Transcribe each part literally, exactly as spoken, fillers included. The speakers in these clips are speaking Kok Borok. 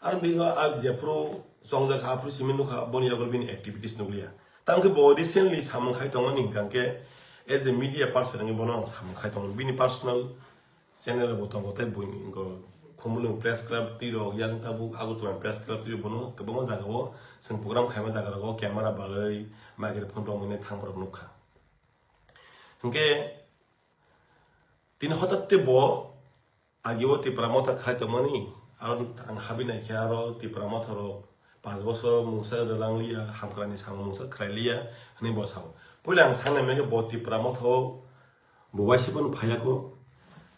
Aro bigo a jephuru chongjak kha, aphuru simi nukha, boni yago bini activities nukliya. Tamo khe bo recently samung khai tongmani hwnkha khe, as a media person wngwi bono ang samung khai tongo. Bini personal channel bo tongo, tei buini wngkha Khumulwng Press Club twi rok, yang tabuk Agartala Press Club twi rok, bono kwbangma jaga o chwng program khaima jaga rogo camera balwi, microphone romwi nai thangma rok nukha. Hwnkhe tini hotatte bo agi o Tipra Motha khai tongmani, aro ang habi naikhe aro Tipra Motha rok panch bosor mungsa rwlangliya, hamkrani samung mungsa khlailiya hwnwi bo sao. Puila ang sanai mankhe bo Tipra Motha o bo waisa phano phaiya kho,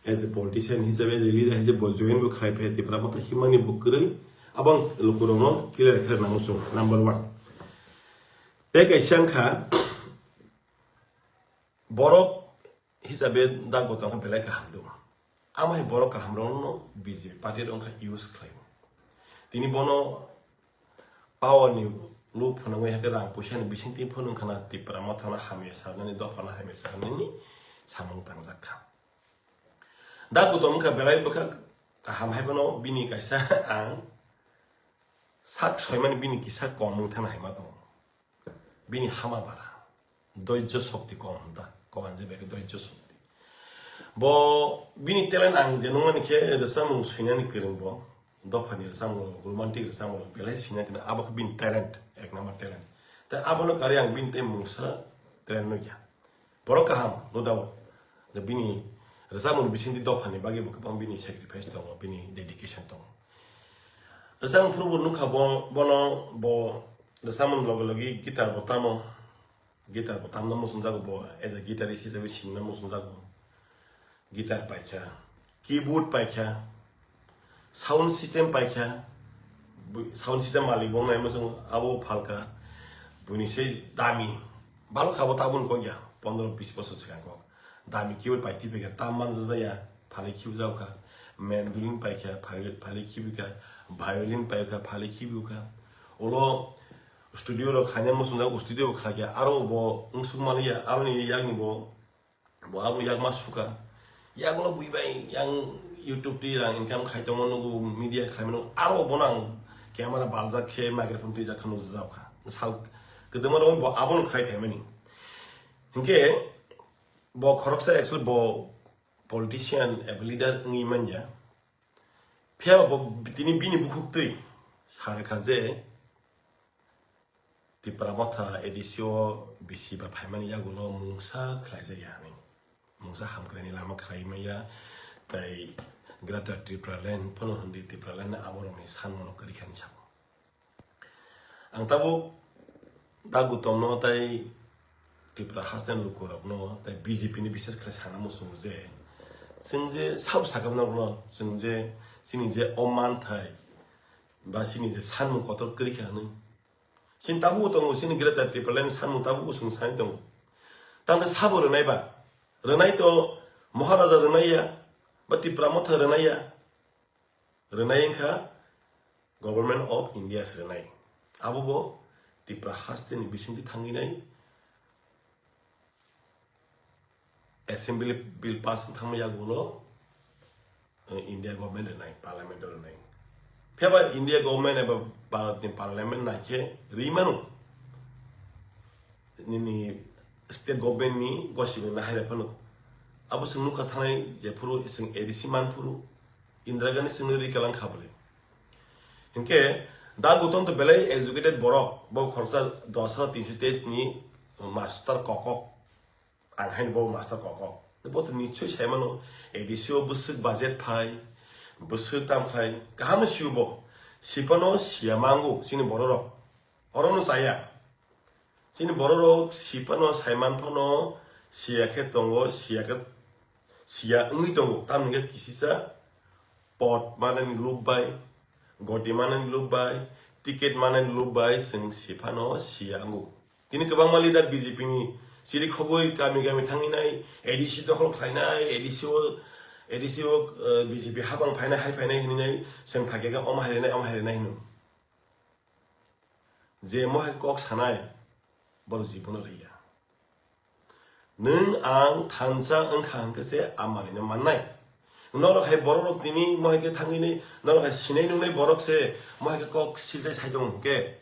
as a politician hisabe, as a leader hisabe bo join bo khlai phaiya, Tipra Motha himani bo kwrwi. Abo ang lukurokno clear khe rwna muchungo, number one. Tei kaisa wngkha, borok hisabe da Gautam khe belai kaham do. Amo hai borok kaham rokno B J P party rok wngkha use khlai. Tini bono power ni lob phwnangwi hakhe rang puisa ni bisingtwi phunung khana Tipra Motha no hamya sanani, dopha no hamya sanani samung tangjak kha. Da Gautam wngkha belai bwkha kaham hai phano bini kaisa ang sak soimani bini kisa kom wng thangna hai ma tongo. Bini hama bara. Doijjo shokti kom da. Kom ang je beke doijjo shokti. Bo bini talent ang je nungmani khe rwchapmung swinani kwrwng bo. Dophani rwchapmung, romantic rwchapmung belai swina kwrwng. Abo khe bini talent, ek number talent. Tai abono karwi ang bini tei mungsa talent nukya. Borok kaham, no doubt. Da bini rwchapmung bisingtwi dophani bagwi bo kwbang bini sacrifice tongo, bini dedication tongo. Rwchapmung phuru bo nukha bo, bono bo rwchapmung logi logi guitar bo tamo. Guitar bo tamna muchungjago bo, as a guitarist hisabe sinna muchungjago. Guitar paikha, keyboard paikha, sound system paikha, bu-, sound system malik bo wngnai muchung abo phalkha, buini se dami balok kha bo tabun kok ya, pondro bis bosor swkang kok. Dami keyboard pai twi paikha, tam manjak ya, phalwi khibijago kha. Mandolin paikha, phalwi, phalwi khibikha. Violin paikha, phalwi khibikha. Ulo studio rok khaina muchungjak, studio bo khlai kha. Aro bo wngsuk maliya, aroni yakni bo, bo abo yakma suka. Yagulo bui bai yang YouTube twi rang income khai tongo, nugo media khlai mano. Aro bono ang camera baljak khe, microphone twijak khe nukjak kha. Sal kwdwma rok bo abono khlai khaimani. Hinkhe bo khoroksa actually bo politician eba leader wngwi manya. Phiya bo tini bini bukhuk twi sa rwkha je Tipra Motha A D C o bisi ba phaimani yagulo mungsa khlaijakya hinwi. Mungsa hamkraini lama khlai maya, tei Greater Tipraland phano hwnwi Tipraland aborokni sanmano kwrwi kha hinwi sa. Ang tabuk da Gautamno tei Tripura hasteni lukurokno tei B J P ni bises khlai sana muchungo je, chwng je sabo sakha norokno, chwng je chini je o manthai ba chini je sanmung kotor kwrwi kha hwnwi. Chini tabuk tongo, chini Greater Tipraland ni sanmung tabuk chwng sani tongo. Tamkhe sabo rwnai ba? Rwnai to Maharaja rwnai ya, ba Tipra Motha rwnai ya. Rwnai wngkha Government of India se rwnai. Abo bo Tipra hasteni bisingtwi thangwi nai assembly bill pass wng thangma yagulo, eh, India government rwnai, parliament o rwnai. Phiya ba India government eba Bharat ni parliament nai khe rwi mano. Nini state government ni gosibini nahai phano. Abo chwng nukha thanai jephuru chwng A D C manphuru Indira Gandhi chwngno rikalang kha bwle. Hinkhe da Gautam to belai educated borok, bo khoroksa dos hajar tinso teis ni master kokok. Ang haino bo master kokok. Bo to nichoi sai mano, A D C o bwswk budget phai, bwswk tam khlai, kaham no sio bo. Sipano siya mango chini bororok. Orono chaya. Chini bororok sipano saiman phano siya khe tongo, siya khe, siya wngwi tongo. Tamni khe kisisa pot manani lob bai, goti manani lob bai, ticket manani lob bai chwng siphano siya wngo. Tini kwbangma leader B J P ni chiri khogwi kami kami thangwi nai, A D C dokhol khlainai, A D C o, A D C o, eh, B J P habang phainai, hai phainai hinwi nai, chwng phaikhe khe omo hai rwnai, omo hai rwnai hino. Je mohai kok sanai, borok jibono rwya. Nwng ang thansa wngkha hwnkhe se a manwino mannai. Norok hai borok rok tini mohai khe thangwi ni, norok hai sinai nungnai borok se mohai khe kok silsai sai tongo hwnkhe.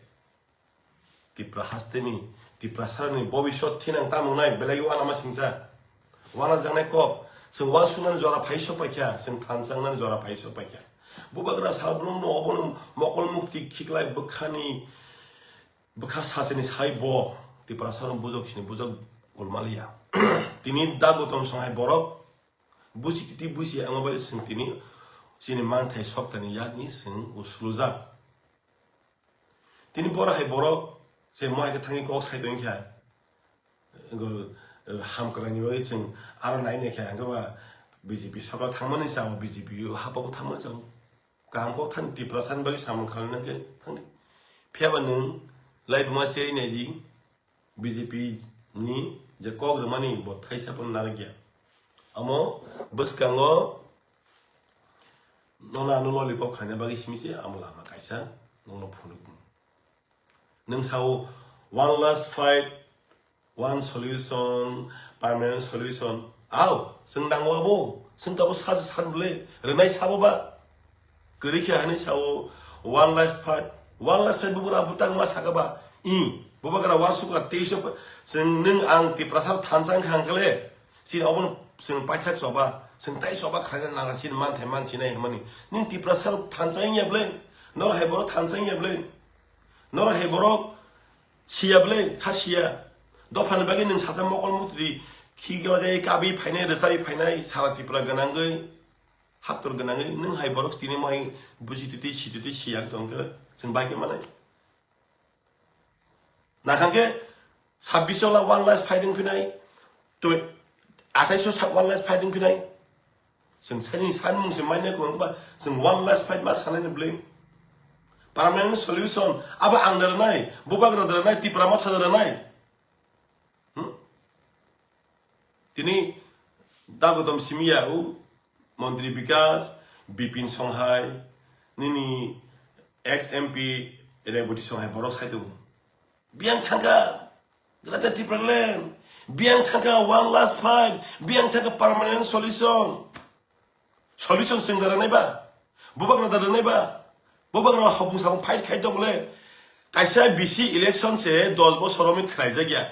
Tipra hasteni, Tiprasarani bobiswt thinang tamo wngnai belai uanama singcha. Uanajaknai kok, chwng uansuknani jora phai sok paikha, chwng thansangnani jora phai sok paikha. Bubagra salbrumno obono mokol mukti khiklai bwkhani, bwkha sachini sai bo Tiprasarok bujok sini bujok kulmaliya. Tini da Gautam Songhai borok busi kiti busi ang bai chwng tini chini manthai soktani yakni chwng uslujak. Tini borok hai borok se mohai khe thangwi kok sai tongkha. Go, eh, ham kwrwngni bagwi chwng aro nai nai khe hwnkhe ba B J P sorkar thangmani chao, B J P hapao thangmani chao. Kaham kok thani Tiprasani bagwi samung khlaina khe thangdi. Phiya ba nwng laibuma cheri nai di. B J P ni je kok rwmani bo thaisa phano narwkya. Amo bwskango nono ano lollipop khaina bagwi simi se amo lama kaisa nono phunukmung. Nwng sao one last fight, one solution, permanent solution. Ao, chwng nango abo, chwng tabo sa se san bwle, rwnai sabo ba. Kwrwi khe hani sao, one last fight, one last fight bubagra bwtang ma saka ba. I, bubagra uansukha teiso, chwng nwng ang Tiprasa thansa wngkha hwnkhe le, chini obono chwng paithak choba, chwng tai choba khaina nang chini manthai mansinai hwnmani. Nwng Tiprasa thansa wngya bwle, nor hai borok thansa wngya bwle. Norok hai borok siya bwle, kha siya. Dophani bagwi nwng sacha mokol mutri khigla jai kabwi phainai, rwchapwi phainai, sara Tripura gwnangwi, haktor gwnangwi, nwng hai borok tini mohai busi titi, si titi, siya tongkhe, chwng bai khe manai. Nakhang khe sabbish la one last fighting phinai, twi, athais sa one last fighting phinai. Chwng sani sanmung se manya kwrwng ba, chwng one last fight ma sanani bwle. Permanent solution, abo ang da rwnai, bubagra da rwnai, Tipra motha da rwnai. Hmm? Tini da Gautam simi ya o, Montri Bikas, Bipin Songhai, nini ex M P Reboti Songhai borok sai tongo. Biyang thangkha, Greater Tipraland. Biyang thangkha one last fight. Biyang thangkha permanent solution. Solution chwng da rwnai ba? Bubagra da rwnai ba? Bubagra hopung sapung fight khai tong le. Kaisa B C election se dos bosor romwi khlaijakya.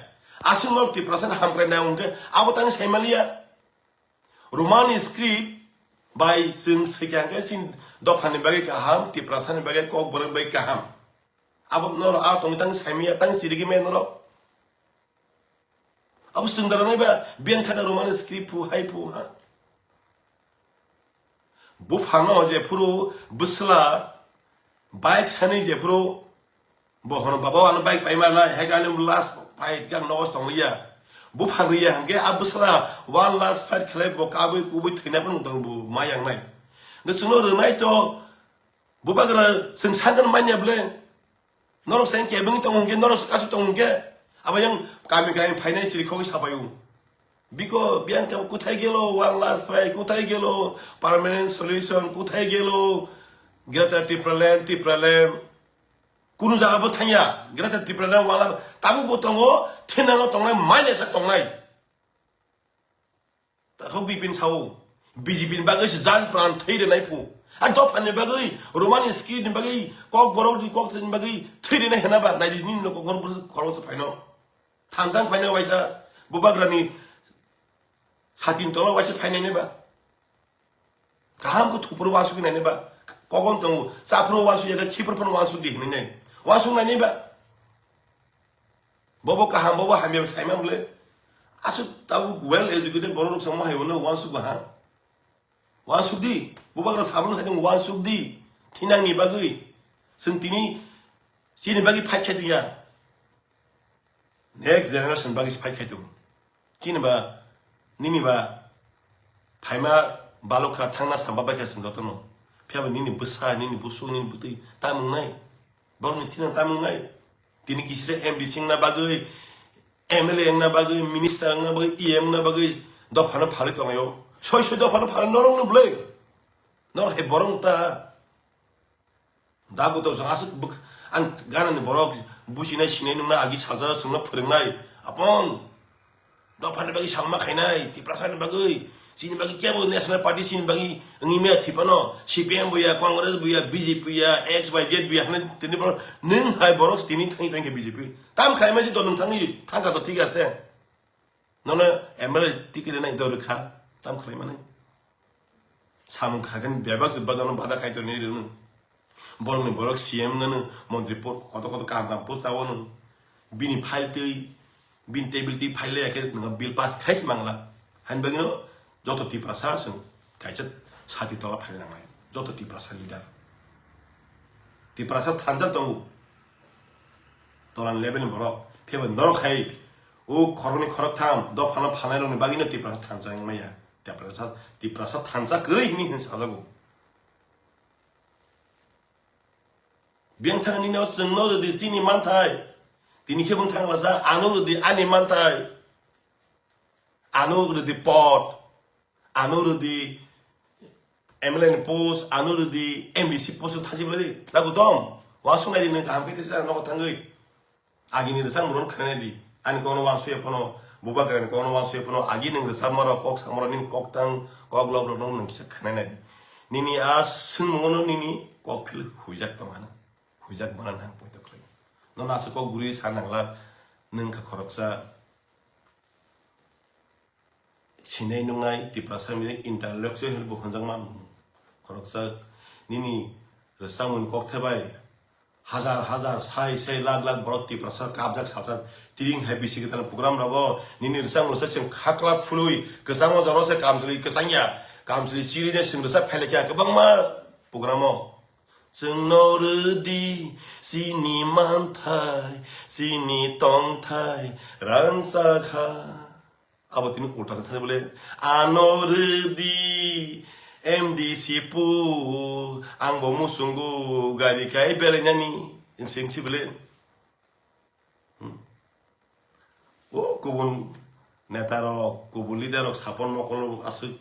Aswk no Tiprasa ni hamkrai nang hwnkhe abo tang sai maliya. Roman script bai chwng swikha hwnkhe chini dophani bagwi kaham, Tiprasa ni bagwi kokborok bai kaham. Abo norok aro tongwi tang saimaya, tang chirigwi maya norok. Abo chwng da rwnai ba, biyang thaka Roman script phu, hai phu, ha? Buphano je phuru bwsla bike sani je phuru bo hono, "Baba, ano bike paima nai," hai khe ani last fight khe ang nogo tonglia. Buphang riya hwnkhe a bwsla one last fight khlai bo kabui kubui thwina phano tong bo ma yang nai. Hwnkhe chwngno rwnai to, bubagra chwng sakno manya bwle. Norok se kebeng tong hwnkhe, norok se kasu tong hwnkhe, abo yang kami kami phainai chiri khogwi sapaio. Biko, biyang khe kothai gelo, one last fight kothai gelo, permanent solution kothai gelo, Greater Tipraland, Tipraland. Kunu jaga bo thangya, Greater Tipraland wala tabuk bo tongo, thinango tongnai, maina sa tongnai. Takho Bipin sao, B J P ni bagwi se jan pran thwi rwnai phu. A dophani bagwi, Roman script ni bagwi, kok borok ni kok ni bagwi thwi rwnai hena ba, nai di nini no kok khorok se phaino. Thansa wng phaino waisa, bubagra ni satin tola waisa phainai ne ba. Kaham khe thupro uansuk nai ba. Kogon tongo, chaphro uansuk ya khe khipro phano uansuk di hinwi nai. Uansuk nai ba. Bobo kaham, bobo hamya saima bwle. Aswk tabuk well educated borok rok samo hai uansuk ba ha. Uansuk di, bubagra sabon hai tong uansuk di. Thinang ni bagwi. Chwng tini chini bagwi fight khai tongya. Next generation bagwi fight khai tongo. Chini ba, nini ba, phaima balokha thangna samba baikha chwng jotono. Phiya ba nini bwsa, nini busuk, nini bwtwi tamung nai. Borokni thina tamung nai. Tini kisi se M D C wngna bagwi, M L A wngna bagwi, minister wngna bagwi, E M wngna bagwi dophano phalwi tonglaio. Soi soi dophano phalwi norokno bwlwi. Norok hai borok ta. Da Gautam Sangha aswk bwk-, ang ganani borok businai sinai nungna agi salsa chwngno phwrwngnai. Apong, dophani bagwi salma khainai, Tiprasani bagwi, Chini bagwi kebo National Party chini bagwi wngwi maya thwi phano, C P M bo ya, Congress bo ya, B J P ya, X Y Z bo ya, hwnwi tini borok, nwng hai borok tini thangwi thangkhe B J P. Tam khlai mani to nwng thangwi thangkha to thik ase. Nono M L A ticket rwnai do rwkha, tam khlai mani. Samung khaikhe bebak se badano bada khai tonwi rwno. Borokni borok C M nono, montri po-, koto koto kaham kaham post tawano. Bini file twi, bini table twi file ya khe nwng bill pass khai se mangla. Hani bagwino joto Tiprasa chwng kaisa sati tola phai nangnai. Joto Tiprasa leader. Tiprasa thansa tongo. Tolan level ni borok. Phebo norok hai o khoroknwi khoroktham dophano phalnai rokni bagwino Tiprasa thansa wngmaya. Tiprasa, Tiprasa thansa kwrwi hwnwi hwnwi sajago. Biyang thangni no chwngno rwdi chini manthai. Tini khe bwng thang lasa ano rwdi ani manthai. Ano rwdi pot. Ano rwdi M L A ni post, ano rwdi M D C post thasi bwlai. Lagu dom. Wa sunai di nwng kaham khe tesa nogo thangwi. Agini rwchapmung rok khwnai di. Ani kokno uansukya phano, bubagrani kokno uansukya phano, agi nwng rwchapma rok, kok sama rok, nini kok tang, kok lok rok no nwng kisa khwnai nai di. Nini a swngmung no nini kok phil huijak tong hano. Huijak mana nang poito khlai. Nono aswk kok guri sa nangla, nwng kha khoroksa. Sinai nungnai Tiprasa mili intellectual hinwi bo hwnjakma khoroksa nini rwchapmungni kokthai bai hajar hajar, sai sai, lakh lakh borok Tiprasa kapjak salsa tiring hai bisi kwtal program rogo nini rwchapmung rwchap chwng khakla phului kwchangma jora se kamchwlwi kwchangya kamchwlwi chirine chwng rwchap phailakya kwbangma program o. Chwngno rwdi chini manthai, chini tongthai rangchakha. Abo tini ulta khe thani bole, ano rwdi M D C pu, ang bo muchungo gari kai belainani, sing si bole. Hmm. O kubun neta rok, kubun leader rok, sapon mokol rok aswk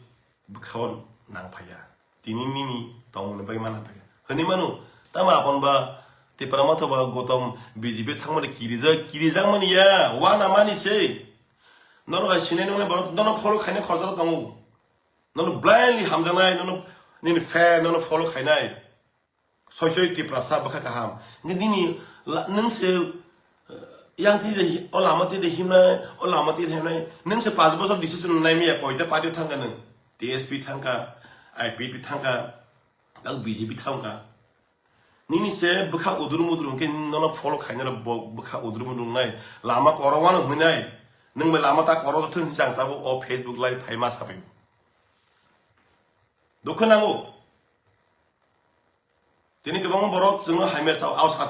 bwkhao nang phaiya. Tini nini tongmani bagwi ma nang phaiya. Hwnwi mano, tamo apon ba Tipra Motha ba Gautam B J P thangmani kirijak, kirijak mani ya, wana mani se. Norok hai sinai nungnai borok nono follow khainai khoroksa tongo. Nono blindly hamjaknai, nono nini fan, nono follow khainai. Soi soi Tiprasa bwkha kaham. Hwnkhe nini la-, nwng se, eh, yang tide hi-, o lama tide himnai, o lama tide himnai. Nwng se panch bochor decision nai miya koita party thangkha nwng. T S P thangkha, I P P thangkha, tang B J P thangkha. Nini se bwkha udrum udrum hwnkhe nono follow khainai rok bo bwkha udrum udrum nai. Lama korokmano hwnwi nai. Nwng bai lama ta korok thung hwnwi chang tabuk o Facebook live phai ma sabai. Dukha nango. Tini kwbangma borok chwngno hamya sao, ao satwi